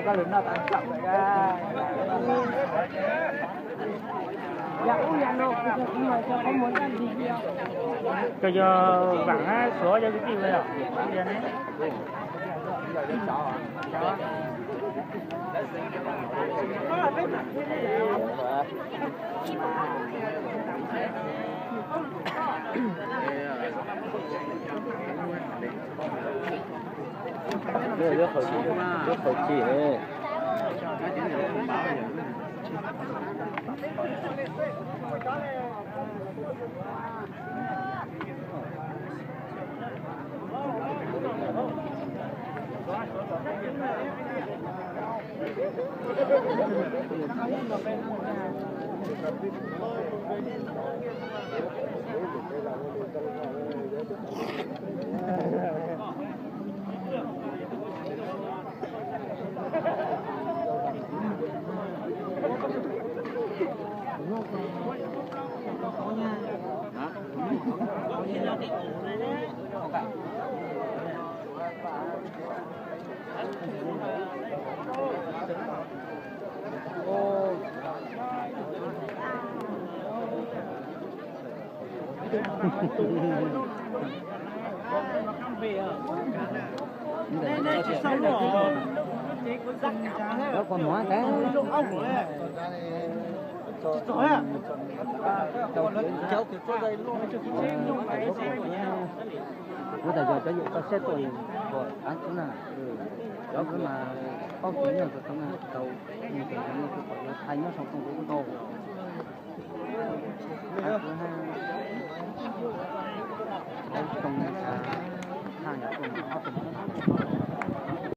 Koj lus noj tau tsaum lawm. Koj yog Vam Suav yog kwv tij los yog? Lub qhov tsis ne. Kuv tas yog cov yawm txoj siab tuaj, kuv av tub na, cov kuv mas paub tsis nyog tus tub na tau, tus tub tau yuav thaj nyob sau too kuv tau. Av tub na, av too na, thaj yog too ob tug.